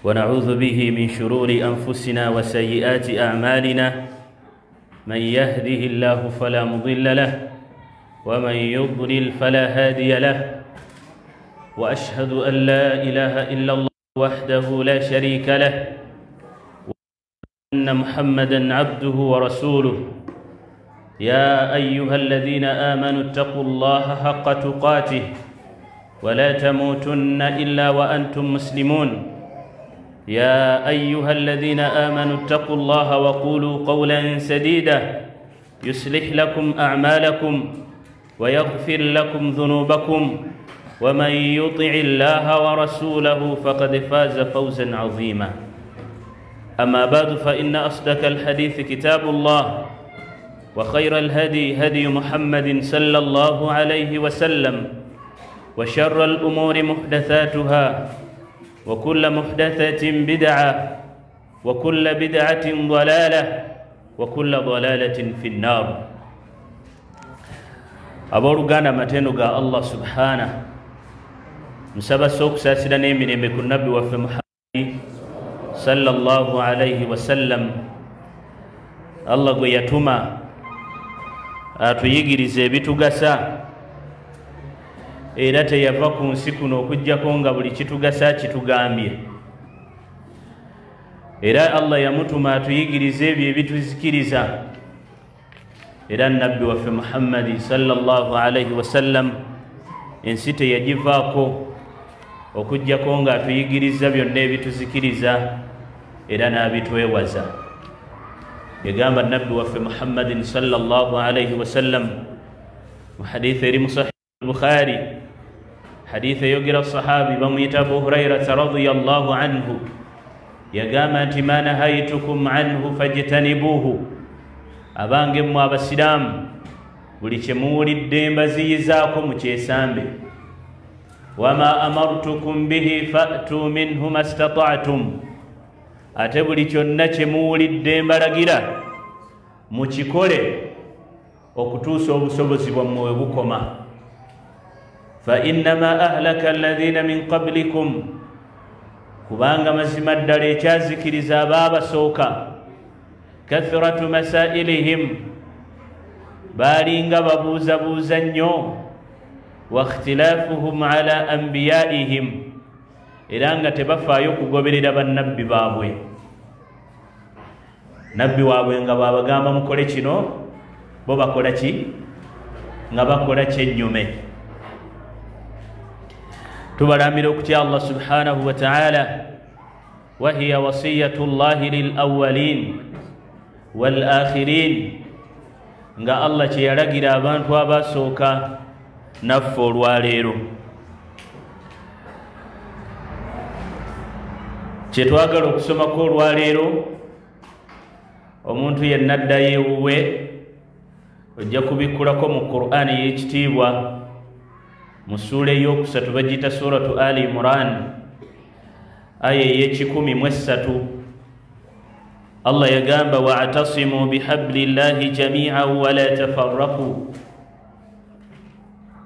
ونعوذ به من شرور أنفسنا وسيئات أعمالنا، من يهده الله فلا مضل له ومن يضلل فلا هادي له، وأشهد أن لا إله إلا الله وحده لا شريك له، وأن محمدا عبده ورسوله. يا أيها الذين آمنوا اتقوا الله حق تقاته ولا تموتن إلا وأنتم مسلمون. يا أيها الذين آمنوا اتقوا الله وقولوا قولا سديدا يصلح لكم أعمالكم ويغفر لكم ذنوبكم، ومن يطع الله ورسوله فقد فاز فوزا عظيما. أما بعد، فإن أصدق الحديث كتاب الله، وخير الهدي هدي محمد صلى الله عليه وسلم، وشر الأمور محدثاتها، وكل محدثة بدعة، وكل بدعة ضلالة، وكل ضلالة في النار. Abooluganda, amatendo ga Allah subhanahu, nsaba okusaasira n'emirembe ku nabbi waffe Muhammadi sallallahu alaihi wasallam. Allah gwe yatuma atuyigiriza ebitugasa, era teyava ku nsi kuno okuggyako nga buli kitugasa kitugambye. Era Allah yamutuma atuyigiriza ebyo ebituzikiriza. Era nabbi waffe Muhammadi sallallahu alaihi wasallam ensi teyagivaako okuggyako nga atuyigiriza byonna ebituzikiriza era n'abitwewaza. Yagamba nabbi waffe Muhammadin sallallahu alaihi wasallam mu hadithi eri mu Sahih Bukhari, hadithi eyogera sahabi bamuyita Abu Hurairata radiyallahu anhu, yagamba nti ma nahaytukum anhu fajtanibuhu. Abange mmwe abasiraamu, buli kye muwulidde mbaziyizaako mukyesambe. Wama amartukum bihi fa'tu minhu mastata'tum, ate buli kyonna kye muwulidde mbalagira mukikole okutuusa obusobozi bwammwe we bukoma. Fa innama ahlaka alladhina min qablikum, kubanga mazima ddala ekyazikiriza abaabasooka kathratu masailihim, baalinga babuuzabuuza nnyo, wa ikhtilafuhum ala anbiyaihim, era nga tebafaayo kugoberera bannabbi baabwe. Nabbi waabwe nga babagamba mukole kino, bo bakola ki? Nga bakola kyennyume. Tubalamira okutya Allah subhanahu wa ta'ala. Wa hiya wasiyatu llahi lil awwalin wal akhirin, nga Allah kye yalagira abantu abasooka naffe olwaleero. Kye twagala okusomako olwaleero, omuntu yenna addayo ewuwe ojja kubikkulako mu Qur'ani ey'ekitiibwa mu ssuula ey'okusatu bagiyita Suratu Ali Imran, aya ey'e103. Allah yagamba wa'tasimu bihablillahi jami'an wa la tafarraqu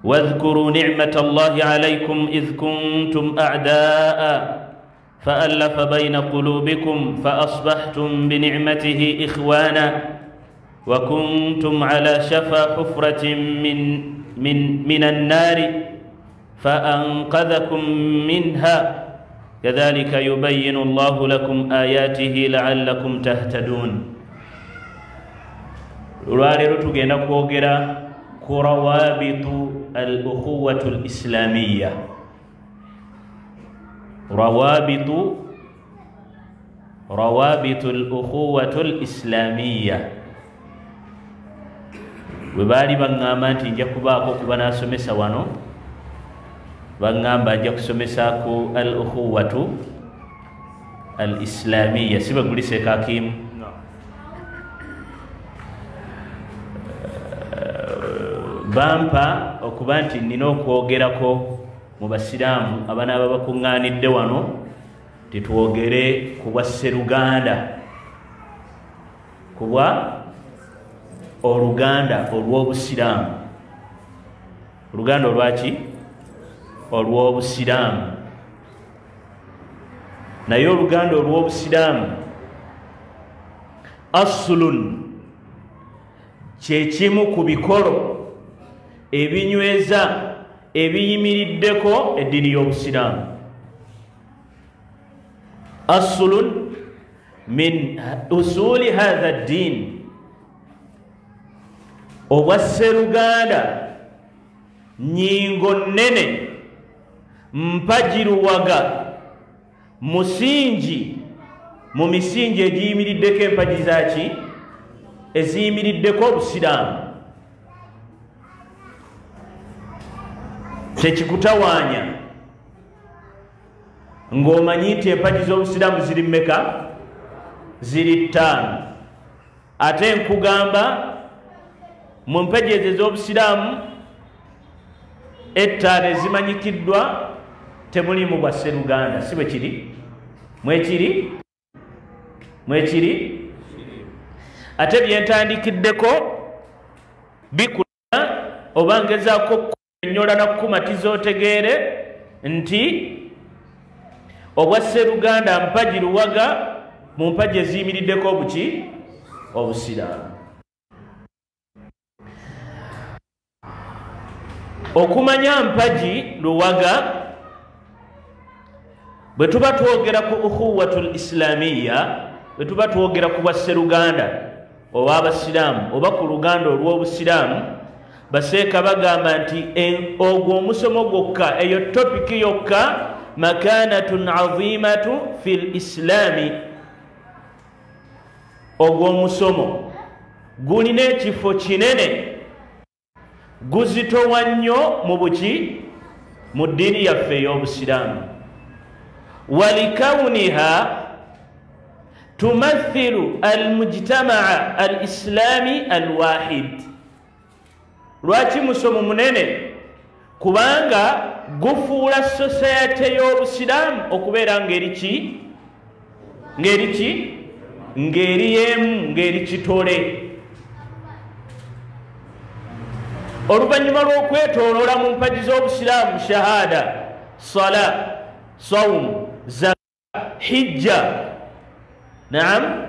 wadhkuru ni'mata Allahi alaykum idh kuntum a'da'a fa'alafa bayna qulubikum fa'asbahtum bini'matihi ikhwana wa kuntum ala shafa hufratin min an-nari fa'anqadhakum minha kadhalika yubayyinu Allahu lakum ayatihi la'allakum tahtadun. Olwaleero tugenda kwogera ku rawabitu al-ukhuwatu al-islamiyya. Rawabitu al-ukhuwatu al-islamiyya. Bwe baali baŋŋamba nti nja kubaako kuba naasomesa wano, baŋŋamba nja kusomesa ku al-ukhuwatu al-islamiyya. Si baguliseeko Hakimu? Bampa okuba nti nnina okwogerako mu basiraamu abanaaba bakuŋŋaanidde wano, titwogere ku bwa sseruganda, ku bwa oluganda olw'obusiraamu. Oluganda olwaki? Olw'obusiraamu. Naye oluganda olw'obusiraamu aslun kyekimu ku bikolo ebinyweza ebiyimiriddeko eddiini y'obusiraamu. Aslun min usuli hatha ddin, obwasseruganda nnyingo nnene mpagiruwaga musingi mu misingi egiyimiriddeko empagi zaaki eziyimiriddeko obusiraamu. Tekikutawaanya ng'omanyi nti empagi z'obusiraamu ziri mmeka? Ziri 5. Ate nkugamba mu mpagi ezo ez'obusiraamu 5 ezimanyikiddwa temulimu bwa sseruganda, si bwe kiri? Mwekiri? Mwekiri? Ate byentandikiddeko bikula oba ngezaako kunnyonnyola na kukumatiza otegeere nti obwa sseruganda mpagi luwaga mu mpagi eziyimiriddeko obuki? Obusiraamu. Okumanya mpagi luwaga, bwe tuba twogera ku ukhuwatul islamiyya, bwe tuba twogera ku bwasseruganda obw'abasiraamu oba ku luganda olw'obusiraamu, baseeka bagamba nti ogwo omusomo gwokka, eyo topiki yokka, makanatun azimatu fil islaami, ogwo omusomo gulina ekifo kinene, guzitowa nnyo mu buki? Mu ddiini yaffe ey'obusiraamu. Walikauniha tumathilu almujtamaa alislami alwahid. Lwaki musomo munene? Kubanga gufuula society y'obusiraamu okubeera ng'eri ki? Ng'eri ki? Ng'eri emu, ng'eri kitole. Oluvannyuma lw'okwetooloola mu mpagi z'obusiraamu shahada, sala, sawum, zaka, hijja, naam,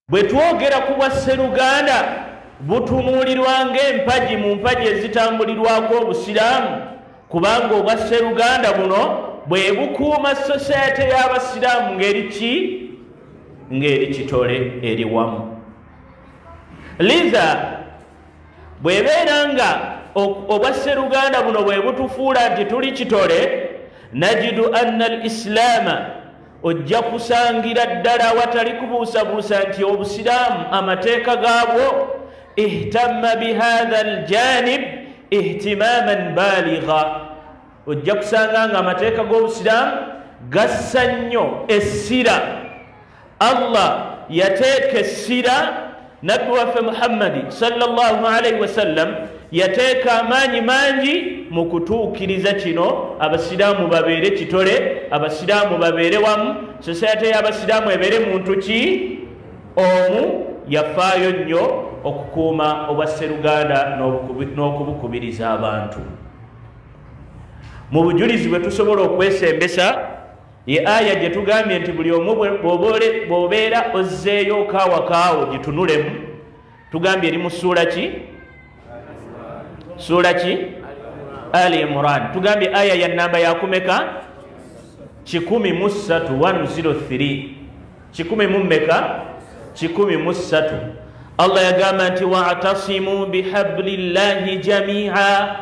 bwe twogera ku bwasseruganda butunuulirwa ng'empagi mu mpagi ezitambulirwako obusiraamu, kubanga obwasseruganda buno bwe bukuuma society y'abasiraamu ng'eri ki? Ng'eri kitole, eri wamu. Liza bw'ebeera nga obwasseruganda buno bwe butufuula nti tuli kitole, najidu anna al islaama, ojja kusangira ddala awatali kubuusabuusa nti obusiraamu amateeka gaabwo ihtamma bihatha aljanib ihtimaman baligha, ojja kusanga nga amateeka g'obusiraamu gassa nnyo essira. Allah yateeka essira, Nabbi waffe Muhammadi sallallahu alaihi wasallam yateeka amaanyi mangi mu kutuukiriza kino, abasiraamu babeere kitole, abasiraamu babeere wamu, society y'abasiraamu ebeere muntu ki? Omu. Yafaayo nnyo okukuuma obwasseruganda n'okubukubiriza abantu. Mu bujulizi bwe tusobola okwesembesa ye aya gye tugambye nti buli omu bw'obeera ozzeeyo okaawakaawo gitunulemu, tugambye eri mu ssuula ki? Ssuula ki? Ali Imran. Tugambye aya ya namba yakumeka? 103, 103. 100 103. Allah yagamba nti wa'tasimu bihablillahi jami'a,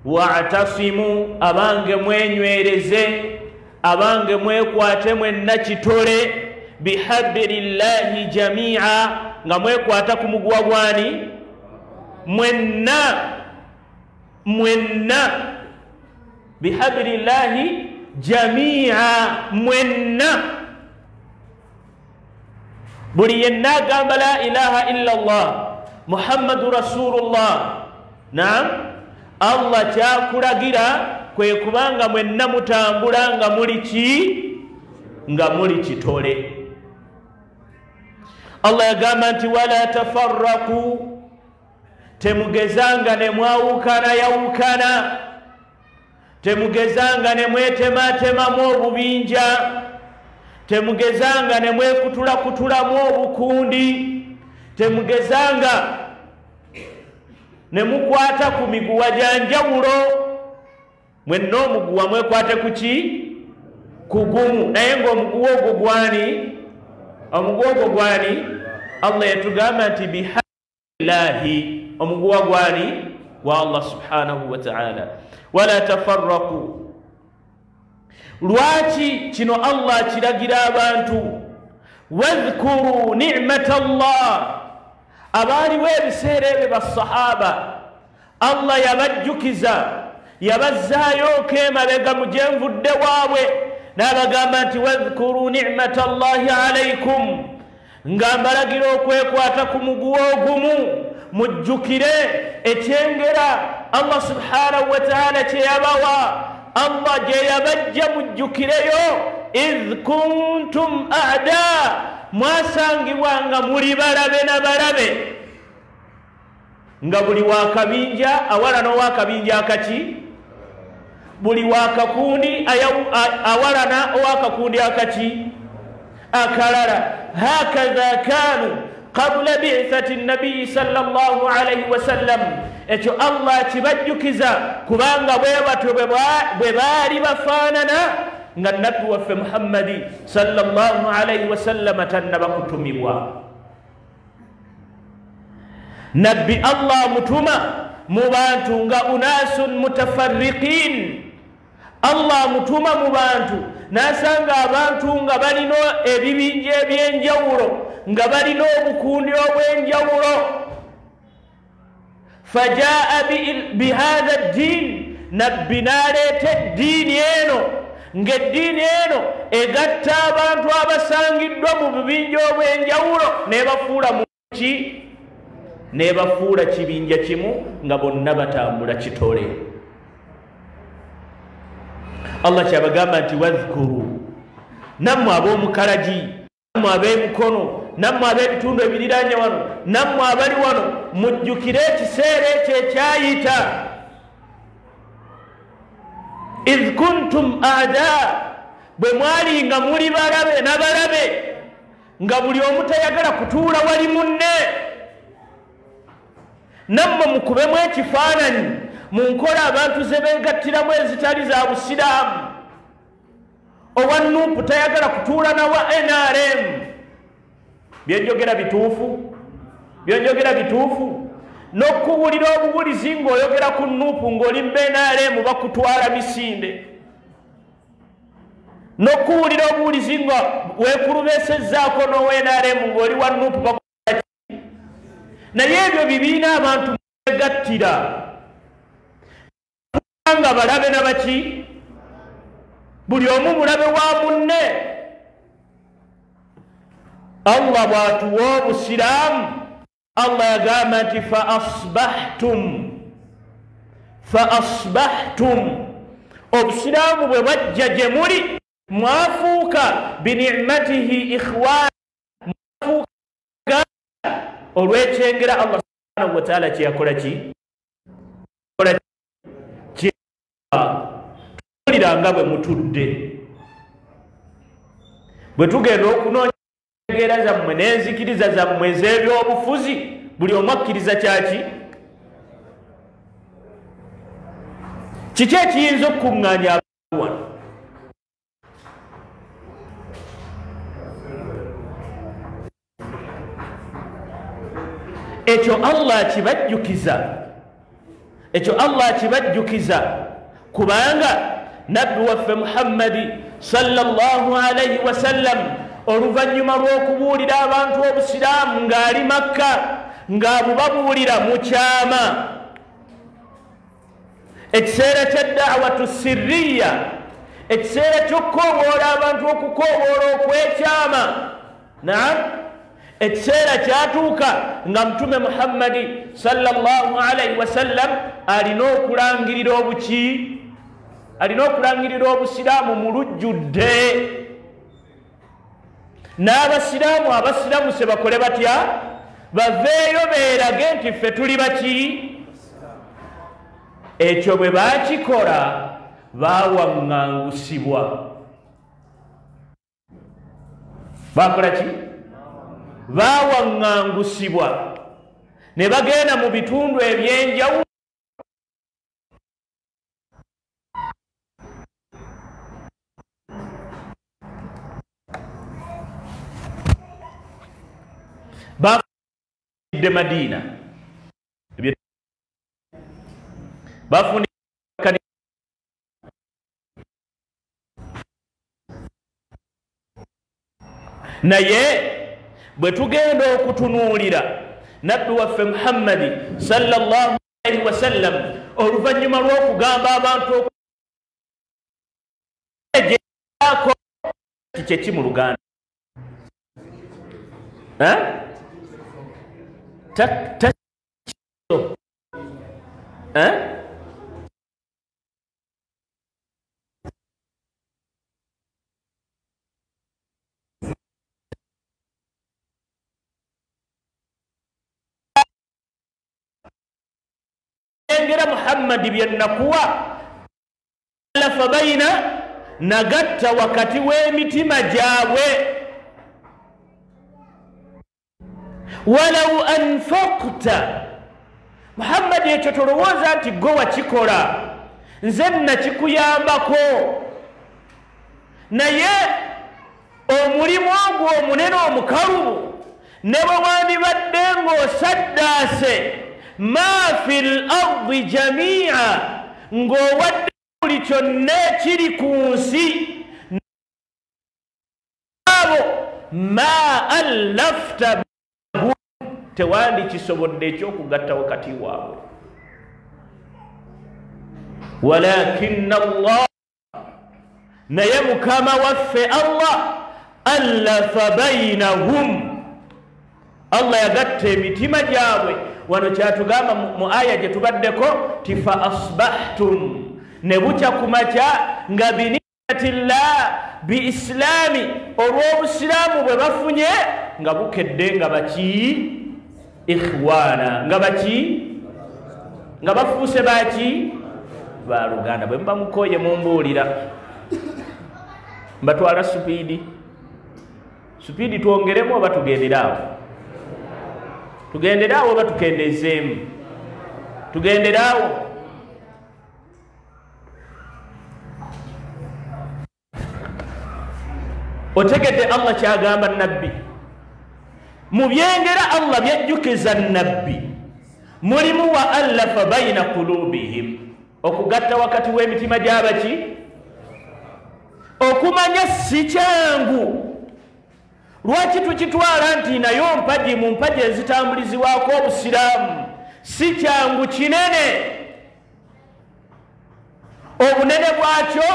wa'tasimu, abange mwenywereze, abange mwekwate mwenna kitole, bihablillahi jami'a, nga mwekwata ku muguwa gwani? Mwenna, mwenna, bihablillahi jami'a, mwenna. Buli yenna agamba la ilaha illa Allah Muhammadu Rasulullah, naam, Allah kyakulagira kwe kubanga mwenna mutambula nga muli ki? Nga muli kitole. Allah yagamba nti wala tafarraqu, temugezanga ne mwawukana yawukana, Temugezanga ne mwetematemamu obubinja, temugezanga ne mwekutulakutulamu obukundi, temugezanga ne mukwata ku miguwa gya njawulo. Mwenna omuguwa mwekwate ku ki? Kugumu. Naye ng'omuguwa ogwo gwani? Omuguwa ogwo gwani? Allah yatugamba nti bihablillahi, omuguwa gwani? Wa Allah subhanahu wa ta'ala. Wala tafarraqu. Lwaki kino Allah akiragira abantu? Wadhkuru ni'mata Allah. Abaaliwo ebiseera ebyo basahaba, Allah yabajjukiza, yabazzaayo emabega mu gyenvudde waabwe, n'abagamba nti wadhkuru ni'mata Allahi alaykum, nga mbalagira okwekwata ku muguwa ogumu, mujjukire ekyengera Allah subhanahu wa ta'ala kye yabawa, Allah gye yabajja, mujjukireyo. Idh kuntum a'da, mwasangibwanga muli balabe na balabe, nga buli wakabinja awala n'owakabinja akaki, buli wakakundi awalana owakakundi akaki akalala. Hakadha kanu qabla bi'thati nabiyi sallallahu alayhi wasallam. Ekyo Allah kibajjukiza kubanga bwe batyo bwe baali bafaanana nga nabbi waffe Muhammadi sallallahu alayhi wasallam tannaba kutumibwa. Nabbi Allah mutuma mu bantu nga unasun mutafarriqin. Allah mutuma mu bantu n'asanga abantu nga balina ebibinja ebyenjawulo, nga balina obukundi obw'enjawulo. Fajaa bihadha ddin, nabbi n'aleeta eddiini eno, ng'eddiini eno egatta abantu abasangiddwa mu bubinja obw'enjawulo n'ebafuula muki? N'ebafuula kibinja kimu nga bonna batambula kitole. Allah kyabagamba nti wadhkuru, nammwe ab'omukalagi, nammwe ab'emikono, nammwe ab'ebitundu ebiriraanye wano, nammwe abali wano, mujjukire ekiseera ekyo ekyayita. Idh kuntum a'da, bwe mwali nga muli balabe n'abalabe, nga buli omu tayagala kutuula wali munne. Nammwe mukubemu ekifaananyi mu nkola abantu ze beegattiramu ezitali za busiraamu. Owa NUP tayagala kutuula nawa NRM. Byenjogera bituufu? Byenjogera bituufu? N'okuwulira obuwulizi ng'oyogera ku NUP ng'oli mu NRM bakutwala misinde. N'okuwulira obuwulizi nga weekulubesezzaako n'owa NRM ng'oli wa NUP bakutwala. Naye ebyo bibiina abantu beegattira nga balabe nabaki, buli omu mulabe wa munne. Allah bw'atuwa obusiraamu, Allah yagamba nti fa asbahtum, fa asbahtum, obusiraamu bwe bwajja gye muli mwafuuka binicmatihi ikhwana, mwafuuka olw'ekyengera Allah subhanahu wa ta'ala kye yakola ki? Tuwulira nga bwe mutudde, bwe tugenda okunoonya entegeera zammwe n'enzikiriza zammwe ez'ebyobufuzi, buli omu akkiriza kyaki? Kiki ekiyinza okukuŋŋaanya abantu wano? Ekyo Allah akibajjukiza, ekyo Allah akibajjukiza kubanga nabbi waffe Muhammadi sallallahu alayhi wasallam oluvannyuma lw'okubuulira abantu obusiraamu ng'ali Makka, ng'abubabuulira mu kyama, ekiseera kya da'watu sirriya, ekiseera ky'okukoowoola abantu, okukoowoola okw'ekyama. Naam, ekiseera kyatuuka nga Mutume Muhammadi sallallahu alayhi wasallam alina okulangirira obuki? Alina okulangirira obusiraamu mu lujjudde. N'abasiraamu abasiraamu se bakole batya? Baveeyo beerage nti ffe tuli baki? Ekyo bwe baakikola, Bawaŋŋangusibwa. Bakola ki? Bawaŋŋangusibwa ne bagenda mu bitundu ebyenjawulo. Bafundidde Madiina, bafundidde, naye bwe tugenda okutunuulira nabbi waffe Muhammadi sallallahu alaihi wasallam, oluvannyuma lw'okugamba abantu ako kyeki mu Luganda, engera Muhammadi byennakuwa alafa baina, nagatta wakati w'emitima gyabwe. Walau anfakta, Muhammadi ekyo tolowooza nti gwe wakikola, nze nnakikuyambako, naye omulimu ogwo omunene omukalubu ne bwe wandibadde ng'osaddaase ma fi l ardi jamia, ng'owadde buli kyonna ekiri ku nsi, abo ma allafta, tewandikisobodde ekyokugatta wakati waabwe. Walakinna Allah, naye mukama waffe Allah, allafa bainahum, Allah yagatta emitima gyabwe. Wano kyatugamba mu aya gye tubaddeko ti fa asbahtum, ne bukya ku makya nga binimatillah biislaami, olw'obusiraamu bwe bafunye nga bukedde nga baki ikhwana, nga baki, nga bafuuse baki baluganda. Bwe muba mukoye mumbuulira, mbatwala supiidi supiidi, twongeremu oba tugenderaawo? Tugenderaawo oba tukendezeemu? Tugenderaawo. Otegedde Allah kyagamba nabbi mu byengera Allah byajjukiza nabbi mulimu wa allafa baina qulubihim, okugatta wakati w'emitima gy'abaki. Okumanya si kyangu. Lwaki tukitwala nti nayo mpagi mu mpagi ezitambulizibwako obusiraamu? Si kyangu, kinene. Obunene bwakyo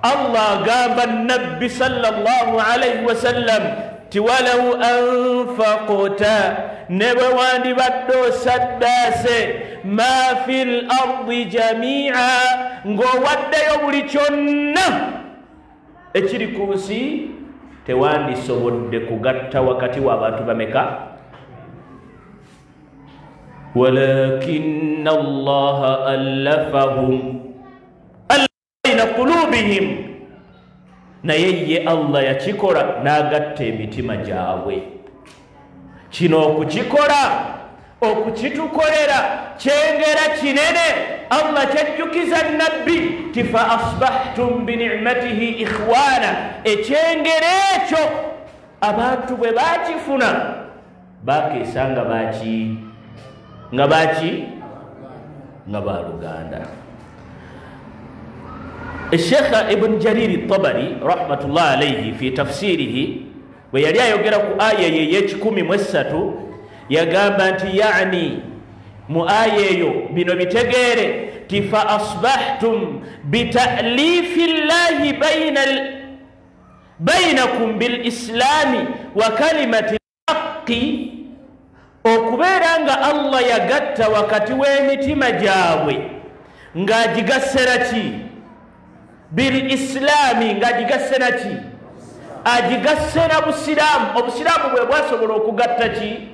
Allah agamba nabbi sallallahu alaihi wasallam ti walau anfaqta, ne bwe wandibadde osaddaase ma fi l ardi jamia, ng'owaddeyo buli kyonna ekiri ku nsi, tewandisobodde kugatta wakati w'abantu bameka? Walakinna Allaha allafahum baina qulubihim, naye ye Allah yakikola n'agatta emitima gyabwe. Kino okukikola, okukitukolera kyengera kinene. Allah kyajjukiza nabbi ti fa asbahtum binicmatihi ikhwana, ekyengera ekyo abantu bwe bakifuna bakeesa nga baki, nga baki, nga baluganda. Sheikh Ibn Jarir Tabari rahmatullah alayhi fi tafsirihi bwe yali ayogera ku aya ye 13 yagamba nti yani mu aya eyo bino bitegeere ti fa asbahtum bitalifi llahi bainakum bilislami wa kalimati lhaqi, okubeera nga Allah yagatta wakati w'emitima gyabwe ng'agigassera ki? Bilislami, ng'agigassera ki? Agigassera busiraamu. Obusiraamu bwe bwasobola okugatta ki?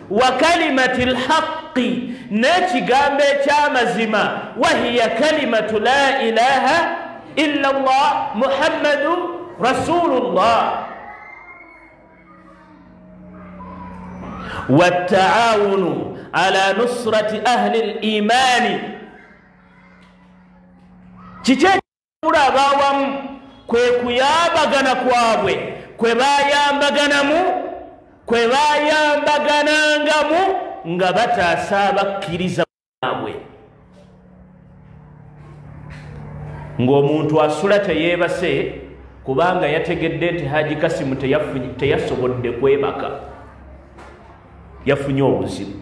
Wa kalimati lhaqi, n'ekigambo eky'amazima, wahiya kalimatu la ilaha illa Allah Muhammadu Rasulullah. Wattaawunu ala nusrati ahli al-imani, kiki ekibula abawamu kwe kuyambagana kwabwe, kwe bayambaganamu, kwe bayambaganangamu nga bataasa abakkiriza baabwe. Ng'omuntu asula teyeebase kubanga yategedde nti Haji Kasimu teyasobodde kwebaka, yafunye obuzibu.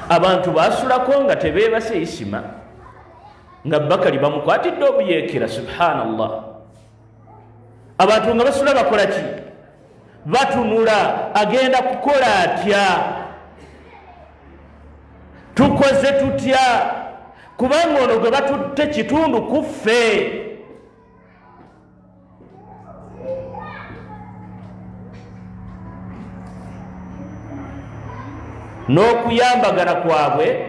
Abantu basulako nga tebeebase isima, nga Bakari bamukwatidde obuyeekera. Subhanallah. Abantu nga basula bakola ki? Batunula, agenda kukola atya? Tukoze tutya? Kubanga ono gwe batutte kitundu ku ffe. N'okuyambagana kwabwe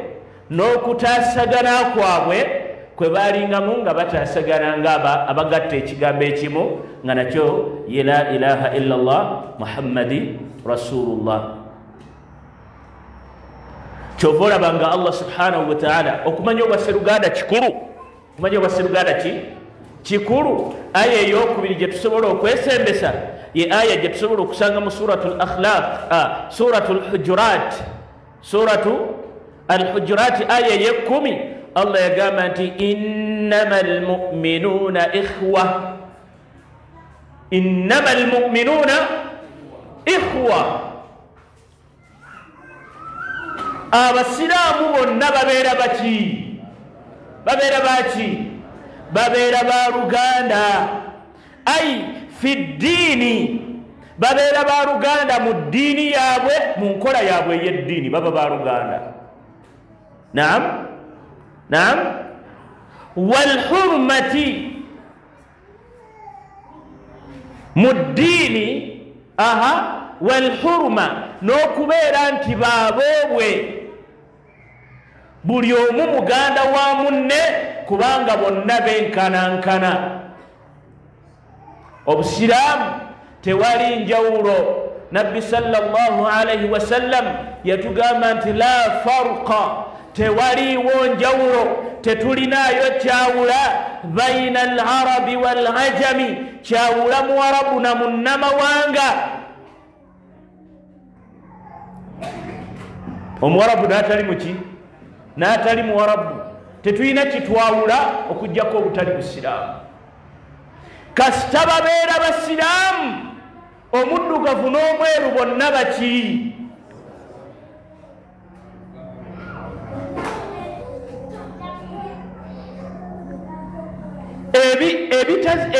n'okutaasagana kwabwe kwe balingamu nga bataasagana nga abagatta ekigambo ekimu nga nakyo ye la ilaha illallah Muhammadi Rasulullah. Kyova olaba nga Allah subhanahu wa ta'ala okumanya obwasseruganda kikulu, okumanya obwasseruganda ki kikulu. Aya eyokubiri gye tusobola okwesembesa ye aya gye tusobola okusanga mu suratul akhlaq, suratul hujurat, suratu al-Hujurat aya ey'ekkumi. Allah yagamba nti innamal mu'minuuna ikhwa, innamal mu'minuuna ikhwa. Abasiraamu bonna babeera baki? Babeera baki? Babeera baluganda. Ai fi ddiini, babeera baluganda mu ddiini yaabwe, mu nkola yaabwe ey'eddiini baba baluganda. Naam, naam. Walhurmati, mu ddiini, aha, walhurma, n'okubeera nti baaboobwe, buli omu muganda wa munne kubanga bonna benkanankana. Obusiraamu tewali njawulo. Nabbi sallallahu alaihi wasallam yatugamba nti la farqa, tewaliwo njawulo, tetulinaayo kyawula baina al-arabi wal-ajami, kyawula muwarabu na munnamawanga. Omuwarabu n'atali muki? N'atali muwarabu, tetulina kitwawula okuggyako obutali busiraamu. Kasita babeera basiraamu, omuddugavu n'omweru bonna baki?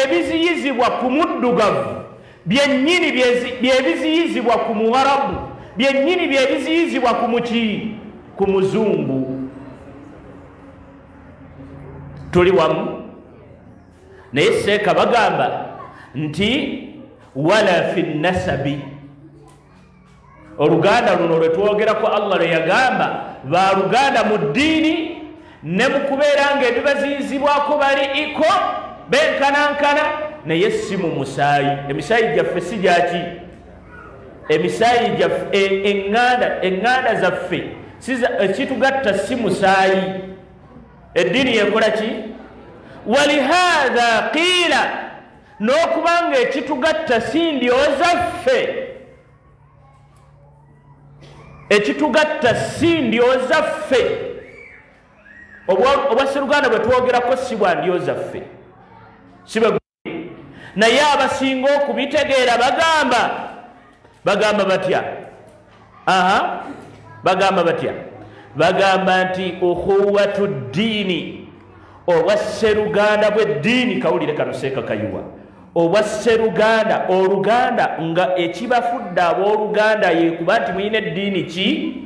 Ebiziyizibwa ku muddugavu byennyini byebiziyizibwa ku muwarabu, byennyini byebiziyizibwa ku muki? Ku muzungu. Tuli wamu? Naye seeka bagamba nti wala fi nasabi, oluganda luno lwe twogerako Allah lwe yagamba baluganda mu ddiini ne mu kubeera nga ebibaziyizibwako bali iko benkanankana, naye si mu musaayi. Emisaayi gyaffe si gyaki? Emisaayi gyaffe, eŋŋanda zaffe ekitugatta si musaayi. Eddiini yekola ki? Walihaadha qiila, n'okubanga ekitugatta si ndyo zaffe, ekitugatta si ndyo zaffe. Obwasseruganda bwe twogerako si bwa ndyo zaffe, si bwe. Naye abasinga okubitegeera bagamba batya? Aha, bagamba batya? Bagamba nti ukhuwatu ddiini, obwasseruganda bw'eddiini. Kawulire kano seeka kayiwa. Obwasseruganda, oluganda nga ekibafudde abooluganda yekuba nti mulina eddiini ki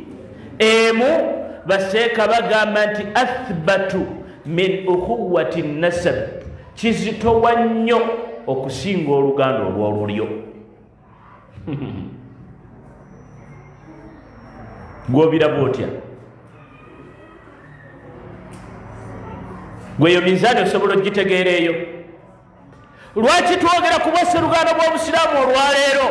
emu. Baseeka bagamba nti athbatu min ukhuwati nasab, kizitowa nnyo okusinga oluganda olw'olulyo. Gw'obiraba otya? Gweyo minzaani osobola ogitegeera eyo. Lwaki twogera ku bwasseruganda bw'obusiraamu olwaleero?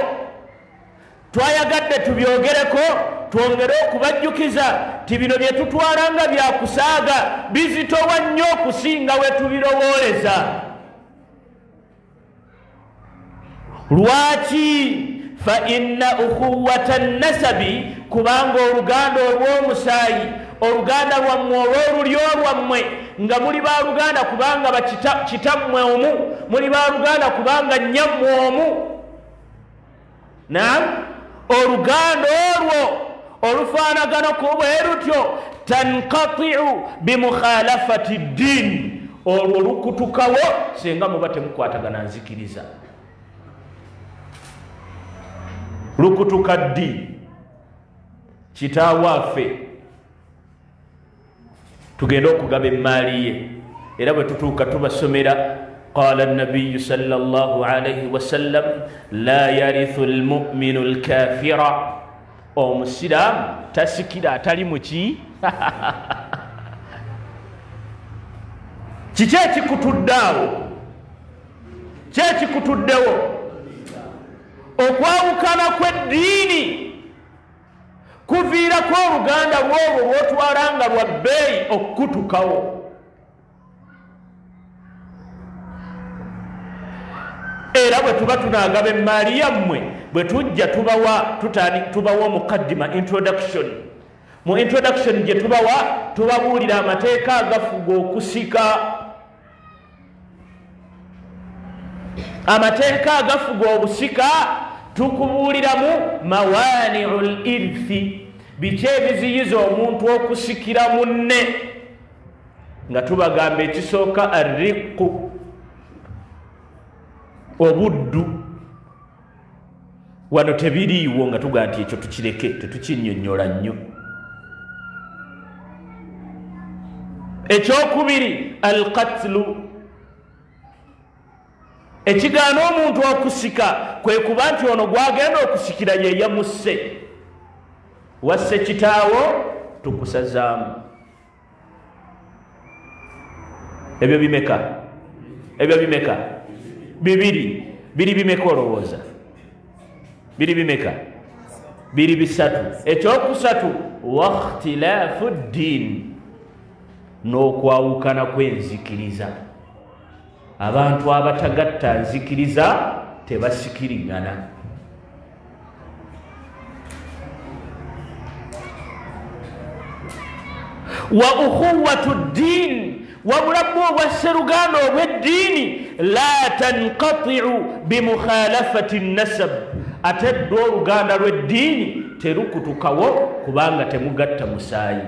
Twayagadde tubyogereko, twongere okubajjukiza ti bino bye tutwala nga byakusaaga bizitowa nnyo okusinga we tubirowooleza. Lwaki? Fa inna ukhuwata nasabi, kubanga oluganda olw'omusaayi, oluganda lwammwe olw'olulyo lwammwe, nga muli baluganda kubanga kitammwe omu, muli baluganda kubanga nnyammwe omu. Naam, oluganda olwo olufaanagana ku bwe lutyo tanqatiu bimukhalafati ddiini, olwo lukutukawo singa muba temukwatagana nzikiriza. Lukutuka ddi? Kitaawe tugenda okugaba emmaali ye, era bwe tutuuka tubasomera qala nabiyu sallallahu alaihi wasallam la yarithu lmuminu lkafira, omusiraamu tasikira atali muki. Kiki ekikutudde awo? Ki ekikutuddewo? Okwawukana kw'eddiini kuviirako oluganda lw'olwo lw'otwala nga lwa bbeeyi okukutukawo. Era bwe tuba tunaagaba emmaali yammwe, bwe tujja tubawa omukaddima, introduction. Mu introduction gye tubawa tubabuulira amateeka agafuga okusika, amateeka agafuga obusika. Tukubuuliramu mawaniu lirthi, biki ebiziyiza omuntu okusikira munne, nga tubagamba ekisooka arriqu, obuddu. Wano tebiriiwo nga tugamba nti ekyo tukireke, tetukinnyonnyola nnyo. Ekyokubiri alqatlu, ekigaana omuntu okusika kwe kuba nti ono gwagenda okusikira ye yamusse. Wasse kitaawo, tukusazaamu. Ebyo bimeka? Ebyo bimeka? Bibiri. Biri bimeka olowooza? Biri bimeka? Biri bisatu. Ekyokusatu wakhtilaafu ddiini, n'okwawukana kw'enzikiriza. Abantu abatagatta nzikiriza tebasikiringana. Wa ukhuwatu ddiini, wabula bwo obwasseruganda obw'eddiini la tanqatiu bimukhalafati nasab, ate ddo oluganda lw'eddiini terukutukawo kubanga temugatta musaayi.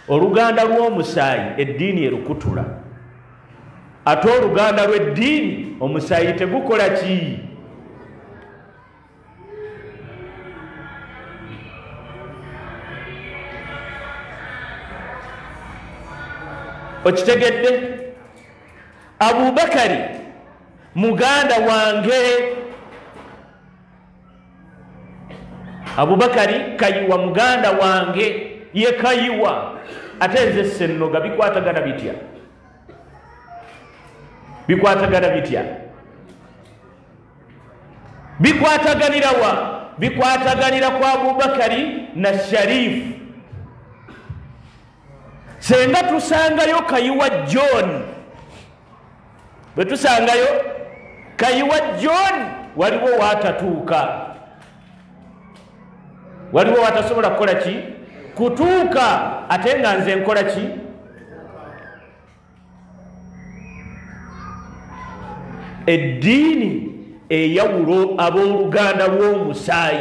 Oluganda lw'omusaayi eddiini erukutula, ate oluganda lw'eddiini omusaayi tegukola ki? Okitegedde? Abubakari muganda wange, Abubakari Kayiwa muganda wange, ye Kayiwa, ate nze Ssennoga. Bikwatagana bitya? Bikwatagana bitya? Bikwataganira wa? Bikwataganira ku Abubakari na Sharifu. Senga tusangayo Kayiwa John, bwe tusangayo Kayiwa John, waliwo waatatuuka, waliwo watasobola kukola ki? Kutuuka, ate nga nze nkola ki? Eddiini eyawula abooluganda lw'omusaayi,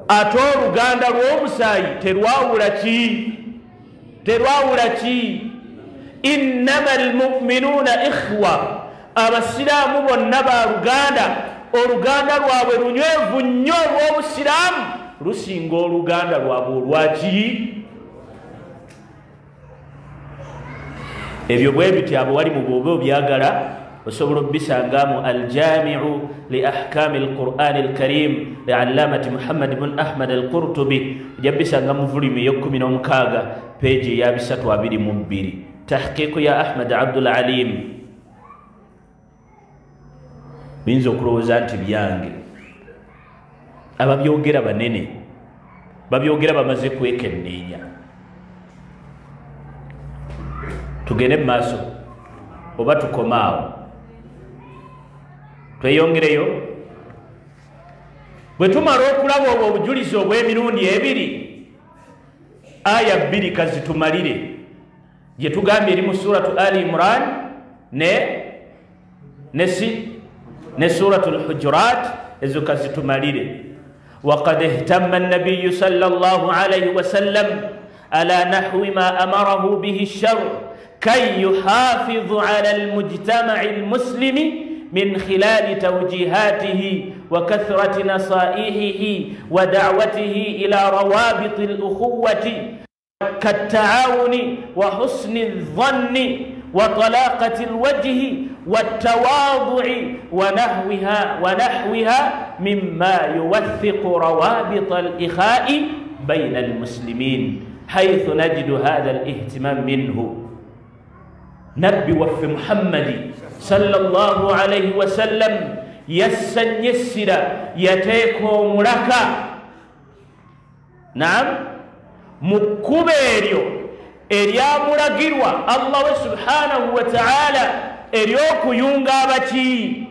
ate oluganda lw'omusaayi terwawula ki? Terwawula ki? Innama almuminuuna ikhwa, abasiraamu bonna baluganda, oluganda lwabwe lunywevu nnyo olw'obusiraamu lusinga oluganda lwabwe olwaki? Ebyo bwe bityo abo wali mu bwoba obyagala Osobola obisangamu Aljamiu li ahkami alqurani alkarim li allamati Muhammad bun Ahmad Alqurtubi, ojja bisanga mu volume ey'okuminomukaaga peegi eya 322, tahqiqu ya Ahmad Abdul Alim. Biyinza okulowooza nti byange, ababyogera banene babyogera bamaze kwekenneenya. Tugende mu maaso oba tukomaawo? Tweyongereyo. Bwe tumala okulaba obwo obujulizi obw'emirundi ebiri, aya 2 kazitumalire gye tugambye eri mu Suratu Ali Imran ne Suratu Lhujurat, ezo kazitumalire. Waqad ihtamma nabiyu sallallahu alaihi wasallam ala nahwi ma amarahu bihi lsharu kay yuhafizu ala almujtamai almuslimi من خلال توجيهاته وكثرة نصائحه ودعوته إلى روابط الأخوة كالتعاون وحسن الظن وطلاقة الوجه والتواضع ونحوها مما يوثق روابط الإخاء بين المسلمين، حيث نجد هذا الاهتمام منه. نبي وفي محمد صلى الله عليه وسلم يسن يسر يتيكو ملكا نعم مكبيريو erya mulagirwa Allah subhanahu wa ta'ala eryokuyunga abaki,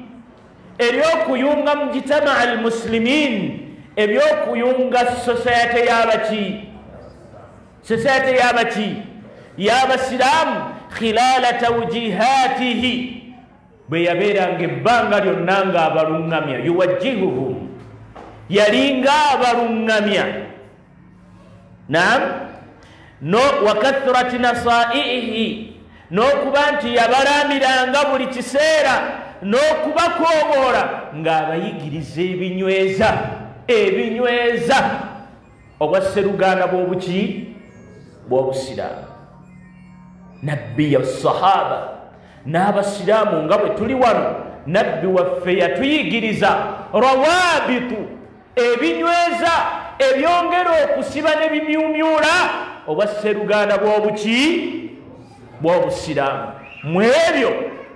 eryokuyunga mujtama almuslimin, ebyokuyunga society y'abaki, society y'abaki y'abasiraamu khilala tawjihatihi, bwe yabeeranga ebbanga lyonna ng'abaluŋŋamya, yuwajjihuhum, yalinga abaluŋŋamya. Naam, no wakathrati nasaihi, n'okuba nti yabalaamiranga buli kiseera n'okubakooboola ng'abayigiriza ebinyweza, ebinyweza obwa sseruganda bw'obuki bw'obusiraamu. Nabbi ya sahaba n'abasiraamu nga bwe tuli wano, nabbi waffe yatuyigiriza rawabitu, ebinyweza ebyongera okusiba ne bimyumyula obwa sseruganda bw'obuki bw'obusiraamu. Mu ebyo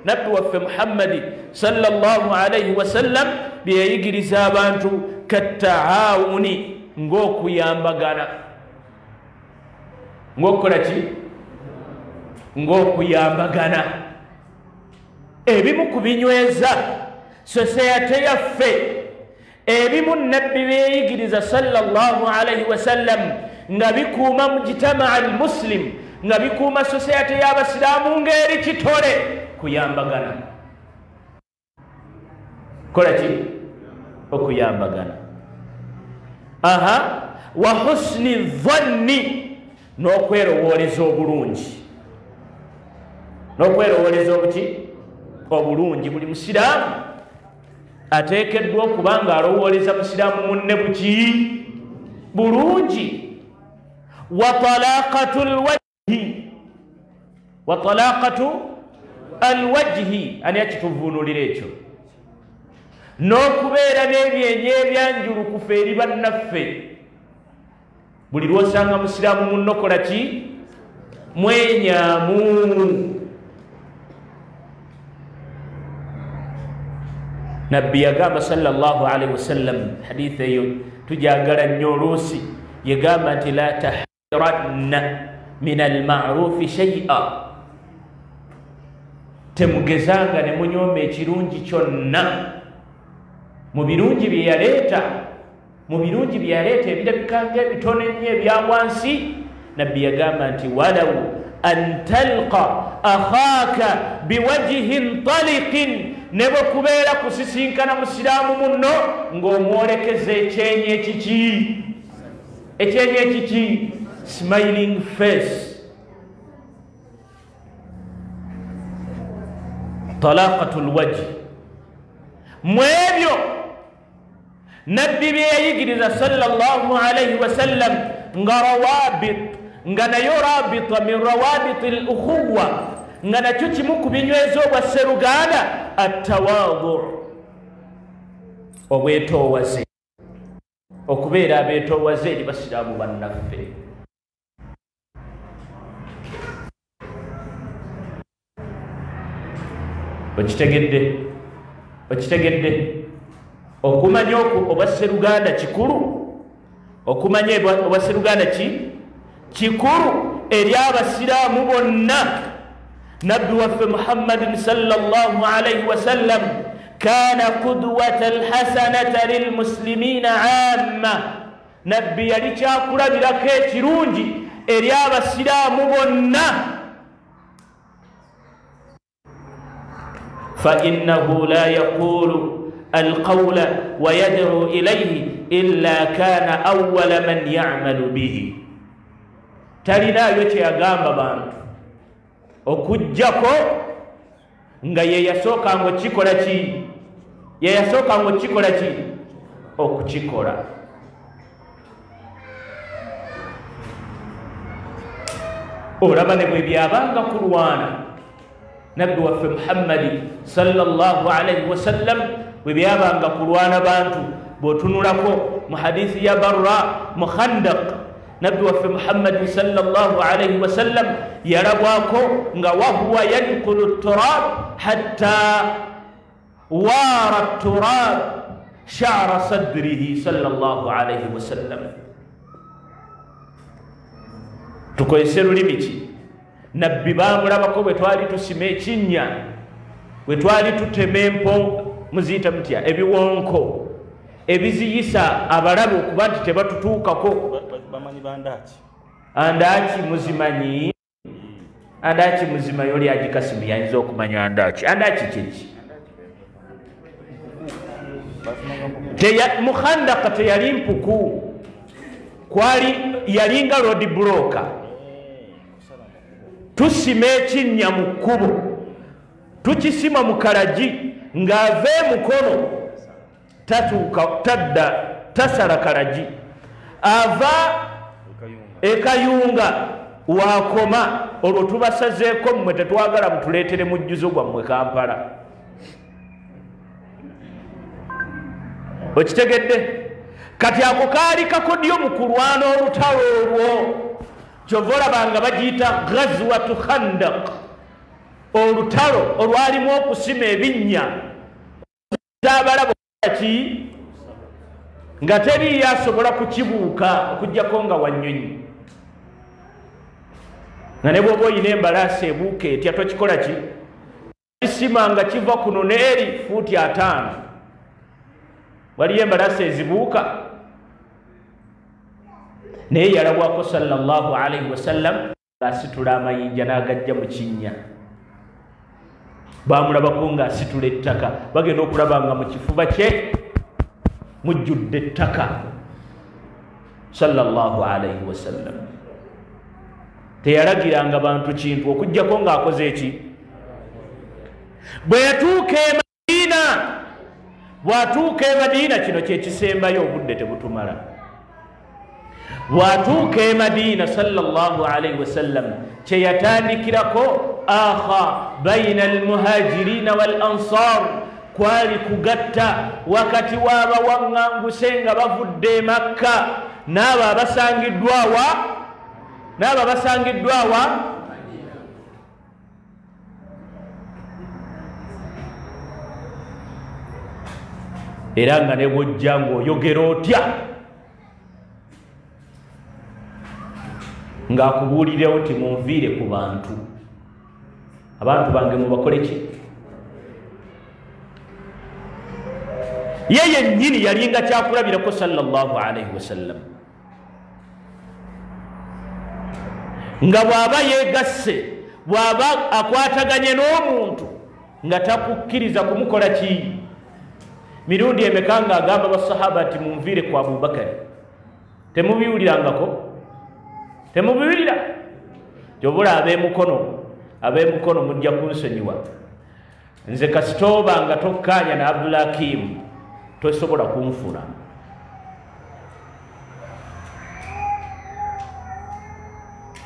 nabbi waffe Muhammadi sallallahu alaihi wasallam bye yayigiriza abantu kattaawuni, ng'okuyambagana, ng'okukola ki, ng'okuyambagana. Ebimu ku binyweza soseyate yaffe, ebimu nabbi byeyigiriza sallallahu alaihi wasallam nga bikuuma mujtamaa almuslim, nga bikuuma soseyate y'abasiraamu ng'eri kitole, kuyambagana. Kola ki? Okuyambagana. Aha, wa husni dhanni, n'okwerowooleza obulungi, n'okwerowooleza obuki obulungi. Buli musiraamu ateekeddwa okuba nga alowooleza musiraamu munne buki bulungi. Wa talaqatu lwajhi, wa talaqatu alwajhi, ani akituvuunulira ekyo? N'okubeera n'ebyenyi ebyanjulukufu eri bannaffe. Buli lw'osanga musiraamu munno kola ki? Mwenyamu. Nabbi yagamba sallallahu alaihi wasallam, hadithi eyo tujagala nnyo oluusi, yagamba nti la tahqiranna min almarufi shay'a, temugezanga ne munyooma ekirungi kyonna. Mu birungi bye yaleeta, mu birungi bye yaleeta ebirabika ng'ebitono ennyo ebya wansi, nabbi yagamba nti walau an talqa akhaka biwajhin taliqin, ne bwe kubeera kusisinkana musiraamu munno ng'omwolekeza ekyenyi ekiki, ekyenyi ekiki, smiling face. Talaqatul wajh. Mu ebyo nabbi bye yayigiriza sallallahu alaihi wasallam nga rawabit, nga nayo rabita min rawabiti l ukhuwa, nga nakyo kimu ku binyweza obwa sseruganda, Attawadu, obwetoowaze, okubeera abeetoowaze eri basiraamu bannaffe. Okitegedde? Okitegedde? Okumanya obwasseruganda kikulu, okumanya obwasseruganda kikulu eri abasiraamu bonna. Nabbi waffe Muhammadin sallallahu alaihi wasallam kana qudwata alhasanata lilmuslimina amma, nabbi yali kyakulabirako ekirungi eri abasiraamu bonna. Fa innahu la yaqulu alqawla wa yad'u ilayhi illa kana awwala man ya'malu bihi, talinaayo kyeyagamba bantu okuggyako nga ye yasookanga okukikola ki? Ye yasookanga okukikola ki? Okukikola. Olaba ne bwe byabanga kulwana, nabbi waffe Muhammadi sallallahu alaihi wasallam bwe byabanga kulwana bantu, bw'otunulako mu hadithi ya Barra mu Khandaq, nabbi waffe Muhammadi sallallahu alaihi wasallam yalabwako nga wahuwa yankulu turab hatta waara turab sha'ra sadrihi sallallahu alaihi wasallam. Tukozese lulimi ki? Nabbi baamulabako bwe twali tusima ekinnya, bwe twali tutema empo, muziyita mutya, ebiwonko ebiziyisa abalabe okuba nti tebatutuukako. Bamanyi bandaki? Andaki muzimanyi? Andaki muzimanyi? Oli agikasimu yayinza okumanya andaki. Andaki kyeki? Mukhandaka teyali mpuku, kwali yalinga road blocker. Tusima ekinnya mu kkubo, tukisima mu kalagi, ng'ava emukono tatuuka, tadda, tasala kalagi, ava ekayunga wakoma, olwo tubasazeeko mmwe tetwagala mutuleetere mujjuzo gwammwe Kampala. Okitegedde? Kati ako kaali kakodyo mu kulwana olutalo olwo, kyova olaba nga bagiyita Ghazwatu Khandaq, olutalo olwalimu okusima ebinnya abalabo ki nga teriiyo asobola kukibuuka okuggyako nga wannyonyi, nga ne bw'oba oyina embalaasi ebuuka etya tokikola ki, kisima nga kiva kuno n'eri fuuti 5. Waliyo embalaasi ezibuuka, naye yalabwako sallallahu alaihi wasallam ng'asitula amayinja n'agajja mu kinnya. Baamulabako ng'asitula ettaka, bagenda okulaba nga mu kifuba kye mujjudde ettaka sallallahu alaihi wasallam. Teyalagiranga bantu kintu okuggyako ng'akoze eki. Bwe yatuuka e Madiina, bw'atuuka e Madiina, kino kye kisembayo, obudde tebutumala. Bw'atuuka e Madiina sallallahu alaihi wasallam, kye yatandikirako akha baina almuhajirina wal ansar, kwali kugatta wakati w'abawaŋŋanguse nga bavudde e Makka n'abo abasangiddwawa, n'abo abasangiddwawa era nga ne bw'ojja ng'oyogera otya ng'akubuulirewo ti munviire ku bantu, abantu bange mubakole ki? Ye yennyini yalinga kyakulabirako sallallahu alaihi wasallam, nga bw'aba yeegasse, bw'aba akwataganye n'omuntu nga takukkiriza kumukola ki. Mirundi emeka ng'agamba basahaba nti munviire ku Abubakari. Temubiwulirangako? Temubiwulira? Kyobula ab'emukono, ab'emukono mujja kunsonyiwa, nze kasitooba nga tokkaanya ne Abdulhakimu tosobola kunfuna.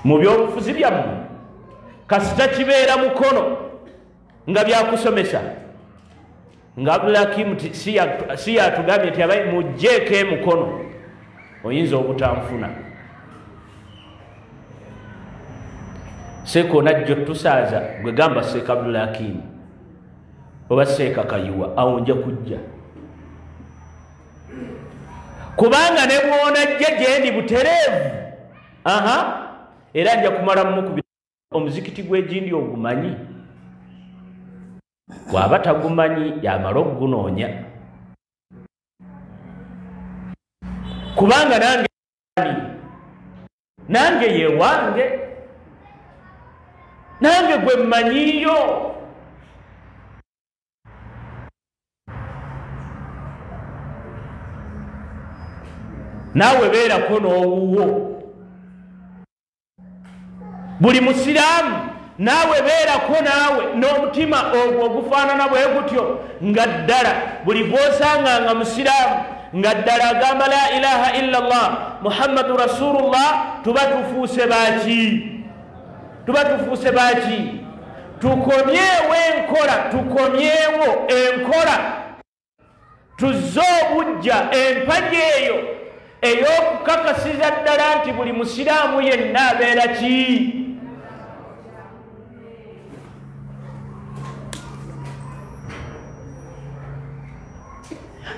Mu byobufuzi byammwe kasita kibeera mukono nga byakusomesa, Nga Abdulhakimu si yatugambye nti abayi mugjeeko emukono, oyinza obutanfuna. Seeka onajja otusaaza gwe gamba Seeka Abdulhakimu oba Seeka Kayiwa, awo nja kujja. Kubanga ne bw'onajja gye ndi butereevu, aha, era nja kumala mukubira omuzikiti gw'egindi ogumanyi. Bw'aba tagumanyi yamala okugunoonya. Kubanga nange ye wange, nange gwe mmanyiyo. Naawe beerako n'owuwo. Buli musiraamu naawe beerako naawe n'omutima ogwo ogufaanana bwe gutyo, nga ddala buli gw'osanga nga musiraamu nga ddala agamba la ilaha illa Allah Muhammadu Rasulullah, tuba tufuuse baaki? Tuba tufuuse baaki? Tukomyewo enkola, tukomyewo enkola, tuzze obujja empagi eyo ey'okukakasiza ddala nti buli musiraamu yenna abeera ki?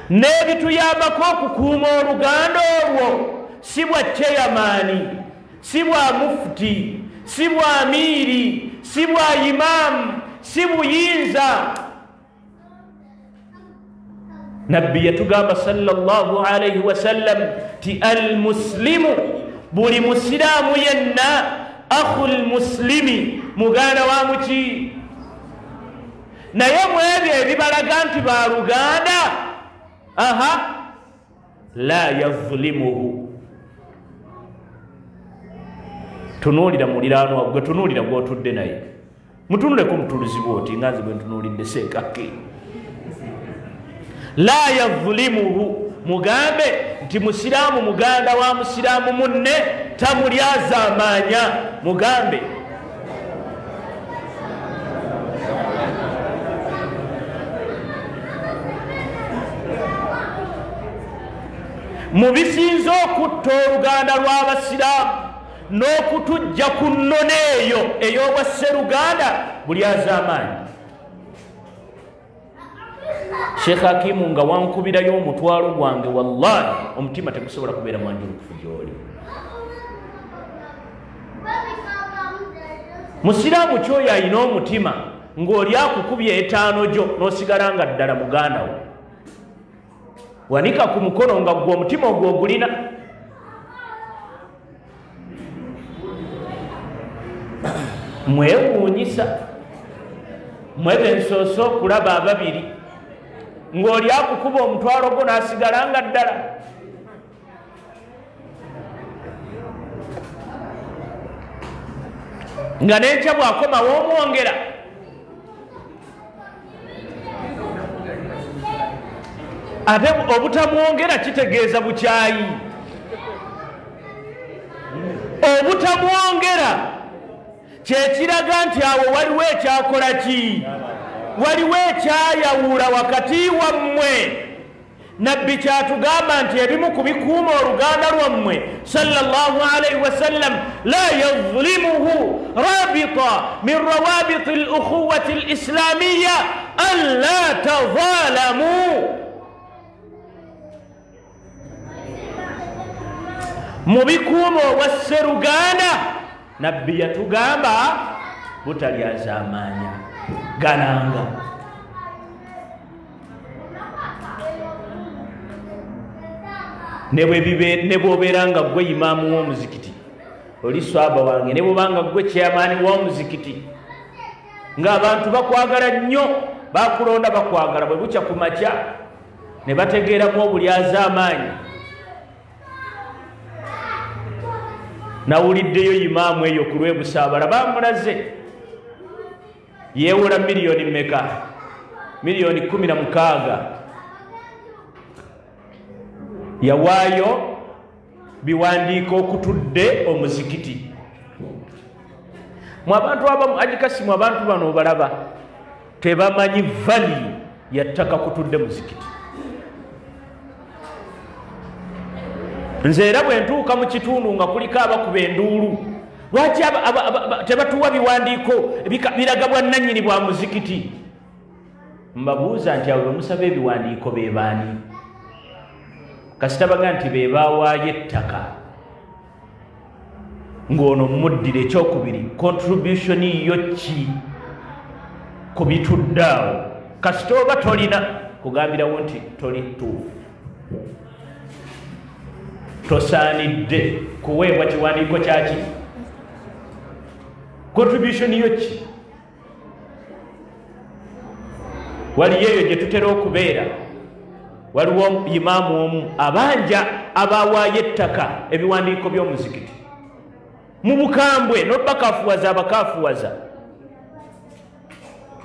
N'ebituyambako okukuuma oluganda olwo si bwa chairman, si bwa mufuti, si bwa amiiri, si bwa imaamu, si buyinza. Nabbi yatugamba sallallahu alayhi wasallam ti almuslimu, buli musiraamu yenna, akhul muslimi, muganda wa muki. Naye mu ebyo ebibalaga nti baluganda, aha, la yazlimuhu. Tunuulira muliraanwa gwe, tunuulira gw'otudde naye, mutunuleko mutunuzi bw'oti nga nze bwe ntunuulidde Seekake. La yazlimuhu, mugambe nti musiraamu muganda wa musiraamu munne tamulyazaamaanya, mugambe. Mu bisinze okutta oluganda lw'abasiraamu n'okutujja ku nnono eyo ey'obwasseruganda bulyazaamaanyi. Sheikh Hakimu nga wankubirayo omutwalo gwange, wallahi omutima tegusobola kubeera mwanjulukufu gy'oli. Musiraamu kyoyo alina omutima ng'oli akukubye etaano gyo n'osigala nga ddala muganda wo. Wanika ku mukono nga gwe omutima ogwo ogulina. Mwewuunyisa mwebe nsoose okulaba ababiri ng'oli akukuba omutwalo gwo n'asigala nga ddala. Nga n'enkya bw'akomawo omwongera. Ate obutamwongera kitegeeza bukyayi. Obutamwongera kyekiraga nti awo waliwo ekyakola ki? Waliwo ekyayawula wakati wammwe. Nabbi kyatugamba nti ebimu ku bikuuma oluganda lwammwe sallallahu alayhi wasallam, la yazlimuhu rabita min rawabiti al-ukhuwati al-islamiyya alla tazalamu. Mu bikuuma obwasseruganda Nabbi yatugamba butalyazaamaanya gananga. Ne bw'obeera nga ggwe imaamu w'omuzikiti, oli swaba wange, ne bw'oba nga ggwe chairman w'omuzikiti, ng'abantu bakwagala nnyo, bakulonda bakwagala, bwe bukya ku makya ne bategeeramu obulyazaamaanyi. Nawuliddeyo imaamu eyo ku lw'ebusaabala bamulaze yeewola miliyoni mmeka? Miliyoni 16. Yawaayo biwandiiko okutudde omuzikiti. Mu abantu abamu ajikasimu, abantu bano obalaba tebamanyi value Yattaka kutudde muzikiti. Nze era bwe ntuuka mu kitundu nga kuliko abakuba enduulu, lwaki tebatuwa biwandiiko biraga bwannannyini bwa muzikiti? Mbabuuza nti abo bemusaba ebiwandiiko be baani? Kasita baga nti be baawaayo ettaka, ng'ono muddira ekyokubiri, contribution yo ki ku bitudde awo? Kasita oba tolina kugambirawo nti toli ttuufu, tosaanidde kuweebwa kiwandiiko kyaki? Contribution yo ki? Waliyo eyo gye tutera okubeera, waliwo imaamu omu abanja abawaayo ettaka ebiwandiiko by'omuzikiti mu bukambwe n'obakafuwaza abakafuwaza,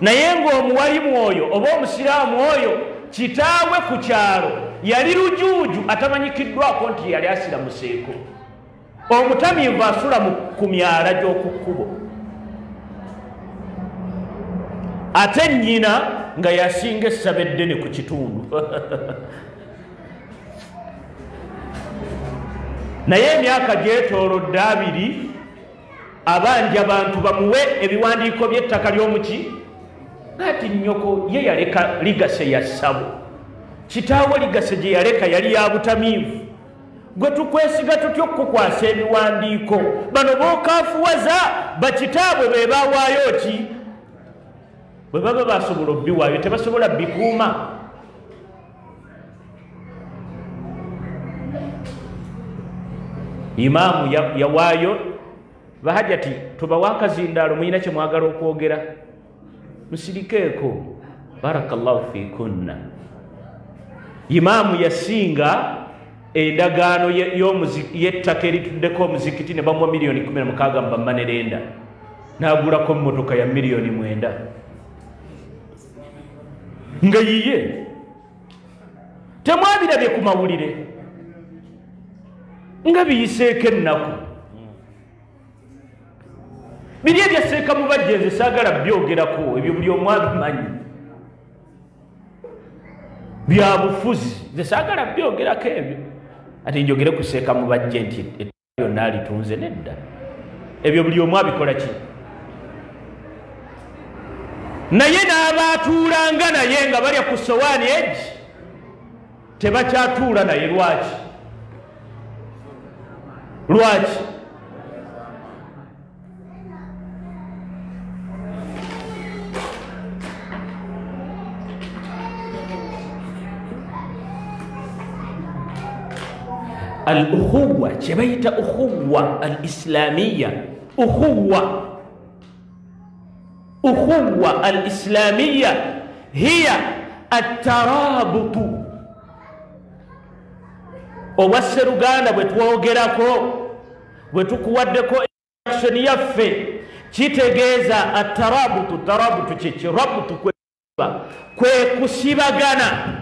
naye ng'omuwalimu oyo oba omusiraamu oyo kitaawe ku kyalo yali lujuuju atamanyikiddwako nti yali asiramuseeko, omutamiivu asula ku myala gy'oku kkubo, ate nnyina nga yasinga essaba eddene ku kitundu. Naye emyaka gyetoolodde 2 abanja bantu bamuwe ebiwandiiko by'ettaka ly'omuki, ati nnyoko ye yaleka ligase ya ssabo, kitaawe ligase gye yaleka yali ya butamiivu, gwe tukwesiga tutya okukukwasa ebiwandiiko? Bano b'okaafuwaza bakitaabwe be baawaayo ki? Bwe baba basobola obbiwaayo tebasobola bikuuma. Imaamu yawaayo bahajati, tubawa akazindaalo, muyina kye mwagala okwogera, musirikeeko, barakallahu fikunna. Imaamu yasinga endagaano y'ettaka erituddeko omuzikiti ne bamuwa miliyoni 16 mu bamanerenda, n'agulako emmotoka ya miliyoni 9 nga yiye. Temwabirabye ku mawulire nga biyiseeko ennaku. Biri ebyaseeka mu bajje nze saagala byogerako, ebyo buli omu abimanyi, bya bufuzi, nze saagala byogerako ebyo. Ate njogere kuseeka mu bajje nti ettaka lyonna alitunze? Nedda, ebyo buli omu abikola ki? Naye n'abaatuulanga naye nga balya ku sowaani egi tebakyatuula naye. Lwaki? Lwaki? Al-ukhuwa, kye bayita ukhuwa al-islamiyya, ukhuwa al-islamiyya hiya at-tarabutu. Obwasseruganda bwe twogerako, bwe tukuwaddeko action yaffe, kitegeeza at-tarabutu. Tarabutu kyeki? Rabutu kwe kusibagana.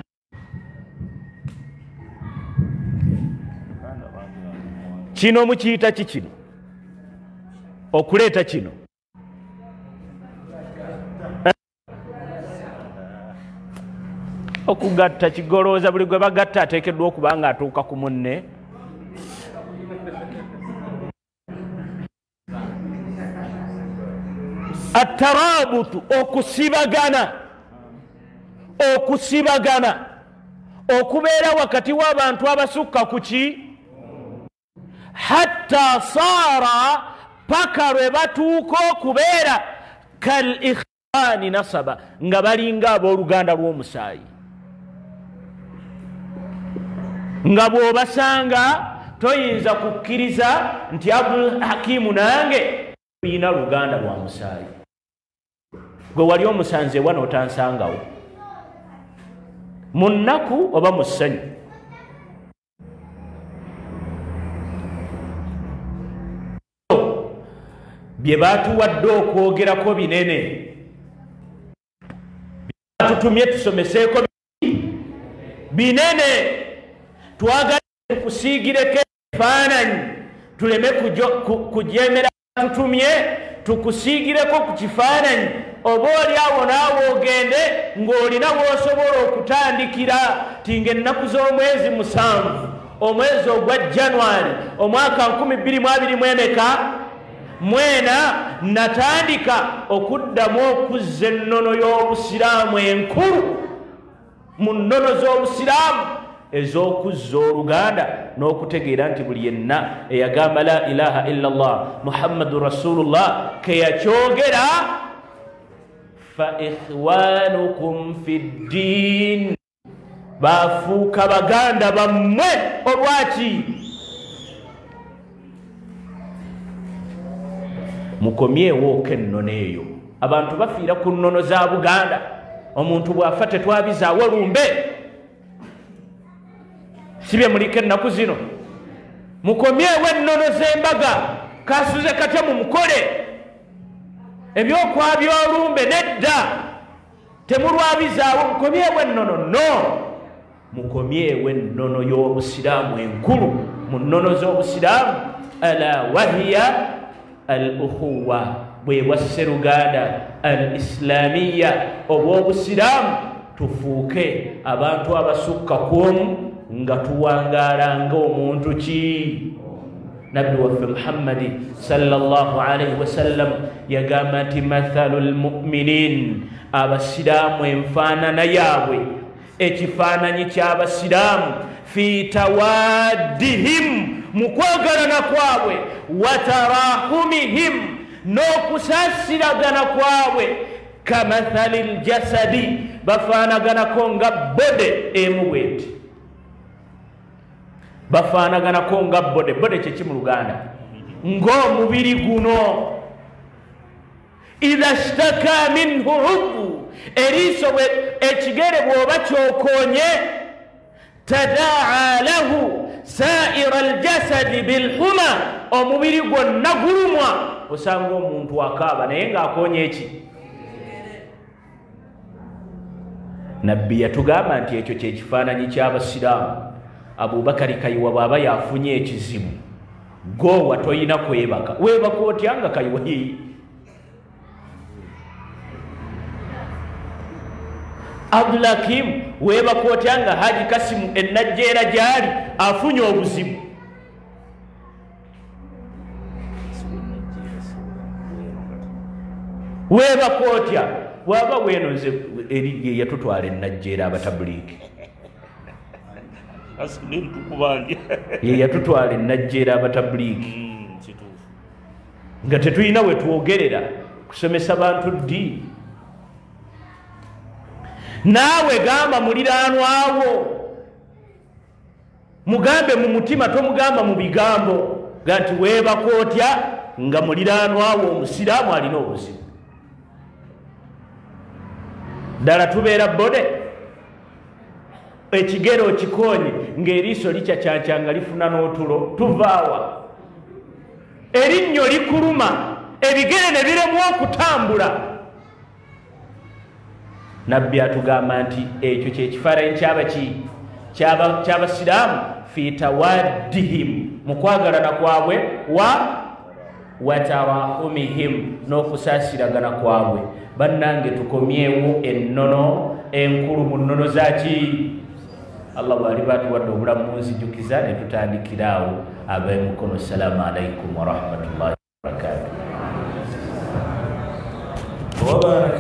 Kino mukiyita ki kino? Okuleeta kino okugatta kigolooza, buli gwe bagatta ateekeddwa okuba nga atuuka ku munne. Atarabutu, okusibagana, okusibagana okubeera wakati w'abantu abasukka ku ki, hatta saara, paka lwe batuuka okubeera kal ikhwani nasaba, nga balinga abooluganda lw'omusaayi, nga bw'obasanga toyinza kukkiriza nti Abdul Hakimu nange tulina luganda lwa musaayi. Gwe wali omusanze wa n'otansangawo mu nnaku oba mu ssanyu. Bye baatuwadde okwogerako binene, batutumye tusomeseeko binene, twagala tukusiigireko ebifaananyi tuleme kujemera tutumye, Tukusiigireko ku kifaananyi oba oli awo naawe ogende ng'olina w'osobola okutandikira ti ng'ennaku z'omwezi 7 omwezi ogwa January omwaka 2024 natandika okuddamu okuzza ennono y'obusiraamu enkulu mu nnono z'obusiraamu ez'okuzza oluganda n'okutegeera nti buli yenna eyagamba la ilaha illa Allah Muhammadu Rasulullah ke yakyogera fa ikhwanukum fi ddin, bafuuka baganda bammwe. Olwaki? Mukomyewooko ennono eyo. Abantu bafiira ku nnono za Buganda. Omuntu bw'afa tetwabizaawo lumbe, si bye muliko ennaku zino. Mukomyewo ennono z'embaga, kasuze katya mumukole ebyokwabya olumbe nedda, temulwabizaawo. Mukomyewo ennono no, mukomyewo ennono y'obusiraamu enkulu mu nnono z'obusiraamu, ala wahiya al-ukhuwa, bwe bwa sseruganda al-islamiya obw'obusiraamu. Tufuuke abantu abasukka ku omu nga tuwangaala ng'omuntu ki. Nabbi waffe Muhammadi sallallahu alaihi wasallam yagamba nti mathalu lmuminin, abasiraamu enfaanana yaabwe, ekifaananyi ky'abasiraamu fi tawaddihim, mu kwagalana kwabwe, watarahumihim, n'okusaasiragana kwabwe, kamathali ljasadi, bafaanaganako nga bode emu bweti, bafaanaganako nga bode. Bode kyeki mu Luganda? Ng'omubiri guno. Idha shtaka minhu udhu, eriiso ekigere bw'oba kyokoonye, tadaa lahu saira aljasadi bilhuma, omubiri gwonna gulumwa. Osanga omuntu akaaba naye ng'akoonye eki. Nabbi yatugamba nti ekyo kyekifaananyi ky'abasiraamu. Abubakari Kayiwa bw'aba yafunye ekizibu, gowa toyina kwebaka, weebaka otya nga Kayiwa? Abdulhakim weebaka otya nga Haji Kasimu enajjeera gyali afunye obuzibu? Weebaka otya bwaba weenoze eri yatutwala enajjeera abatabuliiki ye yatutwala enajjeera abatabuliiki nga tetulina we twogerera kusomesa bantu ddiini. Naawe gamba muliraanwawo, mugambe mu mutima, tomugamba mu bigambo, ga nti weebaka otya nga muliraanwawo omusiraamu alina obuzibu. Ddala tubeera bode, ekigere okikoonye ng'eriiso likyakyankya nga lifuna n'otulo, tuvaawa? Erinnyo likuluma, ebigere ne biremwa okutambula. Nabbi atugamba nti ekyo kyekifaananyi kyabaki ky'abasiraamu fi tawaddihim, mu kwagalana kwabwe, wa watarahumihim, n'okusaasiragana kwabwe. Bannange tukomyewo ennono enkulu mu nnono zaki. Allah bw'aliba atuwadde obulamu munzijukiza ne tutandikira awo. Ab'emukono, salaamu alaikum warahmatullahi wabarakatuh. وبارك